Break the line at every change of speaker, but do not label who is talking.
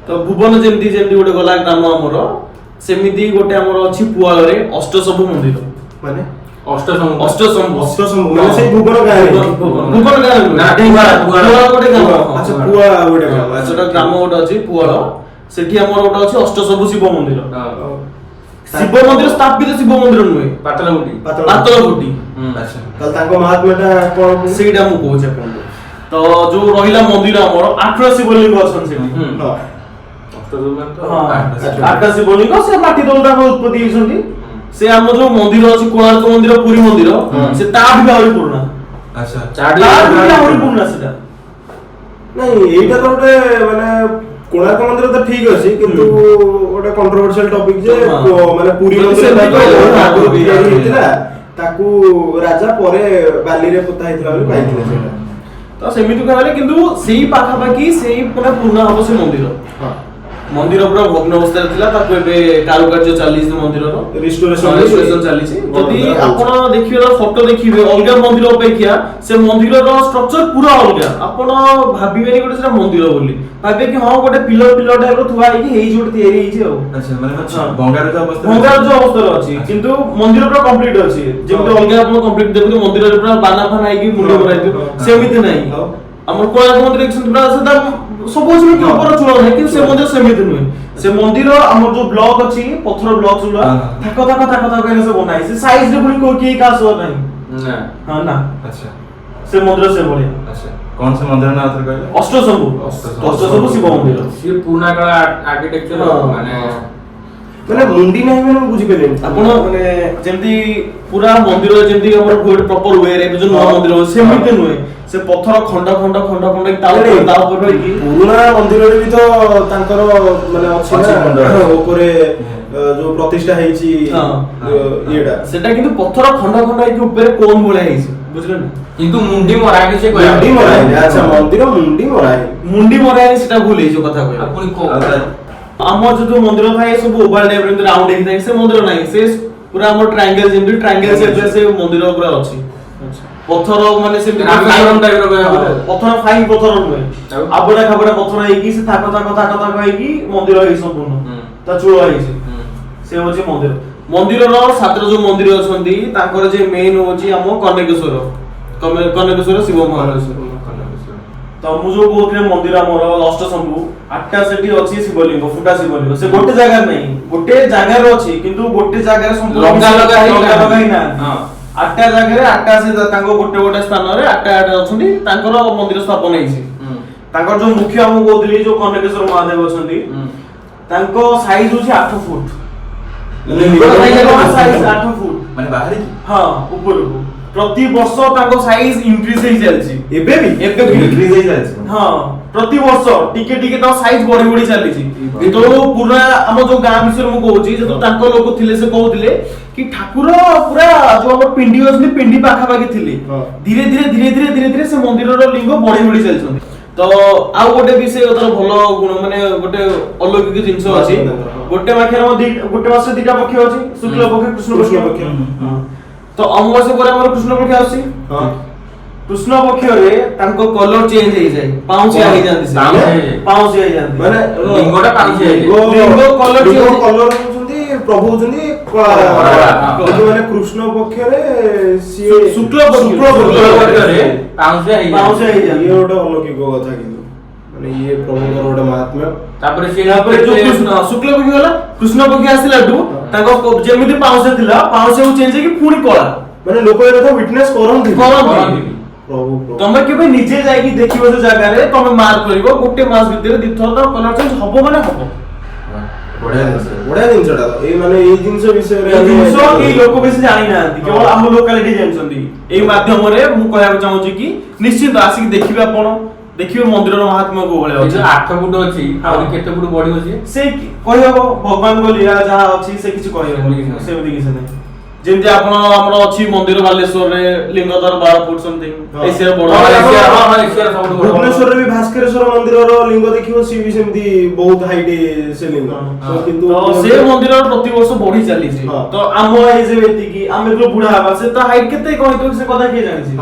ତ ଭୁବନ ଯେମିତି ଯେମିତି ଗୋଟେ ଗଲା ଗ୍ରାମ ଆମର, ସେମିତି ଗୋଟେ ଆମର ଅଛି ପୁଆଳରେ ଅଷ୍ଟଶମ୍ଭୁ ମନ୍ଦିର।
ମାନେ?
ଅଷ୍ଟଶମ୍ଭୁ।
ଅଷ୍ଟଶମ୍ଭୁ।
ଅଷ୍ଟଶମ୍ଭୁ ମାନେ ସେଇ ଭୁବନ ଗାଁରେ?
ଭୁବନ ଗାଁ ନୁହେଁ।
ନା, ପୁଆଳ, ପୁଆଳ।
ପୁଆଳ ଗୋଟେ ଗ୍ରାମ।
ଆଚ୍ଛା, ପୁଆଳ ଗୋଟେ ଗ୍ରାମ। ଆଚ୍ଛା।
ସେଟା ଗ୍ରାମ ଗୋଟେ ଅଛି ପୁଆଳ, ସେଠି ଆମର ଗୋଟେ ଅଛି ଅଷ୍ଟଶମ୍ଭୁ ଶିବ ମନ୍ଦିର। ଶିବ ମନ୍ଦିର ସ୍ଥାପିତ ଶିବ ମନ୍ଦିର ନୁହେଁ।
ପାତାଳକୁଟି।
ପାତାଳ।
ପାତଳକୁଟି।
ତାହେଲେ ତାଙ୍କ ମହାତ୍ମ୍ୟଟା କଣ ପୁଣି?
ସେଇଟା ମୁଁ କହୁଛି ଆପଣଙ୍କୁ। ତ ଯୋଉ ରହିଲା ମନ୍ଦିର ଆମର, ଆଠଟା ଶିବଲିଙ୍ଗ ଅଛନ୍ତି ସେଠି।
ଅଷ୍ଟଶମ୍ଭୁ ମାନେ ତ
ହଁ,
ଆଠଟା।
ଆଠଟା ଶିବଲିଙ୍ଗ, ସେ ମାଟି ତଳୁ ତାଙ୍କ ଉତ୍ପତ୍ତି ହେଇଛନ୍ତି। ସେ ଆମ ଯୋଉ ମନ୍ଦିର ଅଛି କୋଣାର୍କ ମନ୍ଦିର, ପୁରୀ ମନ୍ଦିର, ସେ ତାଠୁ ବି ଆହୁରି ପୁରୁଣା।
ତାଠୁ
ତାଠୁ ବି ଆହୁରି ପୁରୁଣା ସେଟା।
ନାଇଁ, ଏଇଟା ତ ଗୋଟେ ମାନେ କୋଣାର୍କ ମନ୍ଦିର ତ ଠିକ ଅଛି, କିନ୍ତୁ ଗୋଟେ କଣ୍ଟ୍ରୋଭର୍ସିଆଲ ଟପିକ ଯେ ମାନେ ପୁରୀ
ଯଦି
ମନ୍ଦିର
ସେମିତି କହିଲେ,
ବହୁତ ଆଗରୁ ତିଆରି ହେଇଥିଲା, ତାକୁ ରାଜା ପରେ ବାଲିରେ ପୋତା ହେଇଥିଲା ବୋଲି ପାଇଥିଲେ ସେଇଟା।
ତ ସେମିତି କହିଲେ, କିନ୍ତୁ ସେଇ ପାଖାପାଖି ସେଇ ପୁରା ପୁରୁଣା ହବ ସେ ମନ୍ଦିର। ମନ୍ଦିର ପୁରା ଭଗ୍ନ ଅବସ୍ଥାରେ ଥିଲା, ତାକୁ ଏବେ କାରୁକାର୍ଯ୍ୟ ଚାଲିଛି ମନ୍ଦିରର।
ରିଷ୍ଟୋରେସନ।
ରିଷ୍ଟୋରେସନ ଚାଲିଛି। ଯଦି ଆପଣ ଦେଖିବେ, ଫଟୋ ଦେଖିବେ, ଅଲଗା ମନ୍ଦିର ଅପେକ୍ଷା ସେ ମନ୍ଦିରର ଷ୍ଟ୍ରକ୍ଚର ପୁରା ଅଲଗା। ଆପଣ ଭାବିବେନି ଗୋଟେ ସେଟା ମନ୍ଦିର ବୋଲି, ଭାବିବେ କି ହଁ, ଗୋଟେ ପିଲର ପିଲର ଟାଇପ ର ଥୁଆ ହେଇକି ହେଇଛି, ଗୋଟେ ତିଆରି ହେଇଛି ଆଉ।
ଆଚ୍ଛା, ମାନେ ଭଙ୍ଗାରୁଜା ଅବସ୍ଥାରେ।
ଭଙ୍ଗାରୁଜା ଅବସ୍ଥାରେ ଅଛି, କିନ୍ତୁ ମନ୍ଦିର ପୁରା କମ୍ପ୍ଲିଟ ଅଛି। ଯେମିତି ଅଲଗା ଆପଣ କମ୍ପ୍ଲିଟ ଦେଖୁଥିବେ, ମନ୍ଦିରରେ ପୁରା ବାନା ଫାନା ହେଇକି ମୁଣ୍ଡ ମରା ହେଇଥିବ, ସେମିତି ନାହିଁ। ଆମର କୋଣାର୍କ ମନ୍ଦିର ଦେଖିଛନ୍ତି, ପୁରା ସେଟା ସବୁ ଅଛି କିନ୍ତୁ ଉପର ଚୂଳ ନାହିଁ। କିନ୍ତୁ ସେ ମନ୍ଦିର ସେମିତି ନୁହେଁ। ସେ ମନ୍ଦିର ଆମର ଯୋଉ ବ୍ଲକ ଅଛି, ପଥର ବ୍ଲକ ଯୋଉଟା, ଥାକ ଥାକ ଥାକ ଥାକ ହେଇକି ସେ ବନା ହେଇଛି। ସେ ସାଇଜ ରେ ପୁଣି କୋଉ କେହି କାହା ସହ ନାହିଁ।
ନା।
ହଁ, ନା। ସେ ମନ୍ଦିର ସେ ଭଳିଆ।
ଆଚ୍ଛା, କଣ ସେ ମନ୍ଦିର ନାଁ ଆଉଥରେ କହିଲେ?
ଅଷ୍ଟଶମ୍ଭୁ।
ଅଷ୍ଟଶମ୍ଭୁ।
ଅଷ୍ଟଶମ୍ଭୁ ଶିବ ମନ୍ଦିର।
ସିଏ ପୁରୁଣା କାଳ ଆର୍କିଟେକ୍ଚର। ମାନେ
ମାନେ ମୁଣ୍ଡି ନାହିଁ ମାନେ ମୁଁ ବୁଝିପାରିଲିନି।
ଆପଣ
ମାନେ
ଯେମିତି ପୁରା ମନ୍ଦିର ଯେମିତି ଆମର ଗୋଟେ ପ୍ରପର ୱେରେ ଏବେ ଯୋଉ ନୂଆ ମନ୍ଦିର ହଉଛି, ସେମିତି ନୁହେଁ। ସେ ପଥର ଖଣ୍ଡ ଖଣ୍ଡ ଖଣ୍ଡ ଖଣ୍ଡ ହେଇକି ତା ଉପରେ ତା ଉପରେ ରହିକି।
ପୁରୁଣା ମନ୍ଦିରରେ ବି ତ ତାଙ୍କର ମାନେ ଅଛି
ଅଛି
ନା
ମୁଣ୍ଡ।
ଉପରେ ଯୋଉ ପ୍ରତିଷ୍ଠା ହେଇଛି ଇଏଟା।
ସେଟା କିନ୍ତୁ ପଥର ଖଣ୍ଡ ଖଣ୍ଡ ହେଇକି ଉପରେ କୋନ୍ ଭଳିଆ ହେଇଛି, ବୁଝିଲେ ନା?
କିନ୍ତୁ ମୁଣ୍ଡି ମରା ହେଇନି ସେ କହିବା।
ମୁଣ୍ଡି ମରା ହେଇନି। ଆଚ୍ଛା, ମନ୍ଦିର ମୁଣ୍ଡି ମରା ହେଇନି।
ମୁଣ୍ଡି ମରା ହେଇନି, ସେଟା ଭୁଲ ହେଇଯିବ କଥା କହିଲେ।
ଆଉ ପୁଣି କୋଉ
ଆଉ ତାହେଲେ
ଆମର ଯୋଉ ମନ୍ଦିର ଥାଏ ସବୁ ଓଭାଲ ଟାଇପ ଏମିତି ରାଉଣ୍ଡ ହେଇକି ଥାଏ, ସେ ମନ୍ଦିର ନାହିଁ। ସେ ପୁରା ଆମର ଟ୍ରାଙ୍ଗେଲ, ଯେମିତି ଟ୍ରାଙ୍ଗେଲ ସେପରେ ସେ ମନ୍ଦିର ପୁରା ଅଛି। ପଥର ମାନେ ସେମିତି
ରାମେଶ୍ୱରମ type ର କହିବାକୁ ଗଲେ।
ପଥର ଫାଇନ ପଥର ନୁହେଁ।
ଆଉ?
ଆବଡା ଖାବଡା ପଥର ହେଇକି ସେ ଥାକ ଥାକ ଥାକ ଥାକ ହେଇକି ମନ୍ଦିର ହେଇଛି ସମ୍ପୂର୍ଣ୍ଣ। ତା ଚୂଳ ହେଇଛି। ସେ ହଉଛି ମନ୍ଦିର। ମନ୍ଦିରର ସାତଟା ଯୋଉ ମନ୍ଦିର ଅଛନ୍ତି, ତାଙ୍କର ଯେ ମେନ୍ ହଉଛି ଆମ କନେକେଶ୍ୱର, କନେକେଶ୍ୱର ଶିବ ମହାଦେବ। ତ ମୁଁ ଯୋଉ କହୁଥିଲି ମନ୍ଦିର ଆମର ଅଷ୍ଟଶମ୍ଭୁ, ଆଠଟା ସେଠି ଅଛି ଶିବଲିଙ୍ଗ, ଫୁଟା ଶିବଲିଙ୍ଗ। ସେ ଗୋଟେ ଜାଗାରେ ନାହିଁ, ଗୋଟେ ଜାଗାରେ ଅଛି କିନ୍ତୁ ଗୋଟେ ଜାଗାରେ ସମ୍ପୂର୍ଣ୍ଣ
ଲଗା ଲଗା ହେଇକି
ଲଗା ଲଗା ହେଇ ନାହାନ୍ତି। ଆଠଟା ଜାଗାରେ ଆଠଟା, ସେ ତାଙ୍କ ଗୋଟେ ଗୋଟେ ସ୍ଥାନରେ ଆଠଟା ଆଠଟା ଅଛନ୍ତି, ତାଙ୍କର ମନ୍ଦିର ସ୍ଥାପନ ହେଇଛି। ତାଙ୍କର ଯୋଉ ମୁଖ୍ୟ ମୁଁ କହୁଥିଲି, ଯୋଉ କନେକେଶ୍ୱର ମହାଦେବ ଅଛନ୍ତି, ତାଙ୍କ ସାଇଜ ହଉଛି 8 ଫୁଟ।
ମାନେ
ଲିଙ୍ଗ
ଲିଙ୍ଗ
ସାଇଜ 8 ଫୁଟ।
ମାନେ ବାହାରିକି?
ହଁ, ଉପରକୁ। ପ୍ରତି ବର୍ଷ ତାଙ୍କ ସାଇଜ ଇନକ୍ରିଜ ହେଇ ଚାଲିଛି।
ଏବେ ବି?
ଏବେ ବି।
ଇନକ୍ରିଜ ହେଇ ଚାଲିଛି?
ହଁ, ପ୍ରତି ବର୍ଷ ଟିକେ ଟିକେ ତାଙ୍କ ସାଇଜ ବଢି ବଢି ଚାଲିଛି। ଯେତେବେଳେ ପୁରୁଣା ଆମ ଯୋଉ ଗାଁ ବିଷୟରେ ମୁଁ କହୁଛି, ଯେତେବେଳେ ତାଙ୍କ ଲୋକ ଥିଲେ, ସେ କହୁଥିଲେ କି ଠାକୁର ପୁରା ଯୋଉ ଆମର ପିଣ୍ଡି ଅଛନ୍ତି, ପିଣ୍ଡି ପାଖାପାଖି ଥିଲେ। ଧୀରେ ଧୀରେ ଧୀରେ ଧୀରେ ଧୀରେ ଧୀରେ ସେ ମନ୍ଦିରର ଲିଙ୍ଗ ବଢି ବଢି ଚାଲିଛନ୍ତି। ତ ଆଉ ଗୋଟେ ବି ସେ ତାର ଭଲ ଗୁଣ, ମାନେ ଗୋଟେ ଅଲୌକିକ ଜିନିଷ ଅଛି। ଗୋଟେ ମାସରେ ଆମ ଗୋଟେ ମାସରେ ଦିଟା ପକ୍ଷ ଅଛି, ଶୁକ୍ଳ ପକ୍ଷ, କୃଷ୍ଣ
କୃଷ୍ଣ
ପକ୍ଷ।
ପକ୍ଷ।
ତ ଅମାବାସ୍ୟା ପରେ ଆମର କୃଷ୍ଣ ପକ୍ଷ ଆସୁଛି। କୃଷ୍ଣ ପକ୍ଷରେ ତାଙ୍କ କଲର ଚେଞ୍ଜ ହେଇଯାଏ, ପାଉଁଶିଆ ହେଇଯାନ୍ତି ସେ।
ପାଉଁଶିଆ ହେଇଯାଏ।
ପାଉଁଶିଆ ହେଇଯାନ୍ତି।
ମାନେ
ଲିଙ୍ଗଟା ପାଉଁଶିଆ ହେଇଯାଏ।
ଲିଙ୍ଗ colour
ଲିଙ୍ଗ
change-
colour ହଉଛନ୍ତି, ପ୍ରଭୁ ହଉଛନ୍ତି କଳା।
କଳା, ହଁ।
କିନ୍ତୁ ମାନେ କୃଷ୍ଣ ପକ୍ଷରେ ସିଏ
ଶୁକ୍ଳ ପକ୍ଷ।
ଶୁକ୍ଳ
ଶୁକ୍ଳ ପକ୍ଷରେ ପାଉଁଶିଆ ହେଇଯାଏ।
ପାଉଁଶିଆ ହେଇଯାନ୍ତି।
ଇଏ ଗୋଟେ ଅଲୌକିକ କଥା କିନ୍ତୁ, ମାନେ ଇଏ ପ୍ରଭୁଙ୍କର ଗୋଟେ ମହାତ୍ମ୍ୟ।
ତାପରେ ସିଏ
ତାପରେ ଯୋଉ କୃଷ୍ଣ ଶୁକ୍ଳ ପକ୍ଷ ଗଲା, କୃଷ୍ଣ ପକ୍ଷ ଆସିଲାଠୁ ତାଙ୍କ ଯେମିତି ପାଉଁଶ ଥିଲା, ପାଉଁଶକୁ ଚେଞ୍ଜ ହେଇକି ପୁଣି କଳା।
ମାନେ ଲୋକ ଏ କଥା ୱିଟନେସ କରନ୍ତି?
କରନ୍ତି।
କରନ୍ତି।
ପ୍ରଭୁ ପ୍ରଭୁ।
ତମେ କେବେ ନିଜେ ଯାଇକି ଦେଖିବ ସେ ଜାଗାରେ, ତମେ ମାର୍କ କରିବ, ଗୋଟେ ମାସ ଭିତରେ ଦିଥର ତାର କଲର ଚେଞ୍ଜ ହବ, ମାନେ ହବ।
ବଢିଆ ଜିନିଷ।
ବଢିଆ ଜିନିଷଟା ତ। ଏଇ ମାନେ ଏଇ ଜିନିଷ ବିଷୟରେ
ଏଇ ଜିନିଷ କେହି ଲୋକ ବେଶୀ ଜାଣିନାହାନ୍ତି, କେବଳ ଆମ ଲୋକାଲିଟି ଜାଣିଛନ୍ତି। ଏଇ ମାଧ୍ୟମରେ ମୁଁ କହିବାକୁ ଚାହୁଁଛି କି ନିଶ୍ଚିନ୍ତ ଆସିକି ଦେଖିବେ, ଆପଣ ଦେଖିବେ ମନ୍ଦିରର ମହାତ୍ମ୍ୟ କୋଉ ଭଳିଆ
ଏଇ
ଅଛି।
ଯୋଉ 8 ଫୁଟ ଅଛି, ଆହୁରି କେତେ ଫୁଟ ବଢିବ ସିଏ?
ସେ କହିହବ, ଭଗବାନଙ୍କ ଲୀଳା ଯାହା ଅଛି ସେ କିଛି କହିହବ।
ସେମିତି କିଛି ନାହିଁ।
ସେମିତି କିଛି ନାହିଁ। ଯେମିତି ଆପଣ ଆମର ଅଛି ମନ୍ଦିର ବାଲେଶ୍ୱରରେ, ଲିଙ୍ଗଧର 12 ଫୁଟ ସମଥିଙ୍ଗ, ଏସିଆର ବଡ।
ହଁ, ଏସିଆର ସବୁଠୁ ବଡ।
ଭୁବନେଶ୍ୱରରେ ବି ଭାସ୍କରେଶ୍ୱର ମନ୍ଦିରର ଲିଙ୍ଗ ଦେଖିବ, ସିଏ ବି ସେମିତି ବହୁତ ହାଇଟ୍ ସେ ଲିଙ୍ଗ। ତ କିନ୍ତୁ
ତ ସେ ମନ୍ଦିର ପ୍ରତିବର୍ଷ ବଢି ଚାଲିଛି। ତ ଆମ ଏଜ ଏତିକି, ଆମେ ଯେତେବେଳେ ବୁଢା ହବା, ସେ ତା ହାଇଟ୍ କେତେ କଣ ହେଇଥିବ, ସେ କଥା କିଏ ଜାଣିଛି?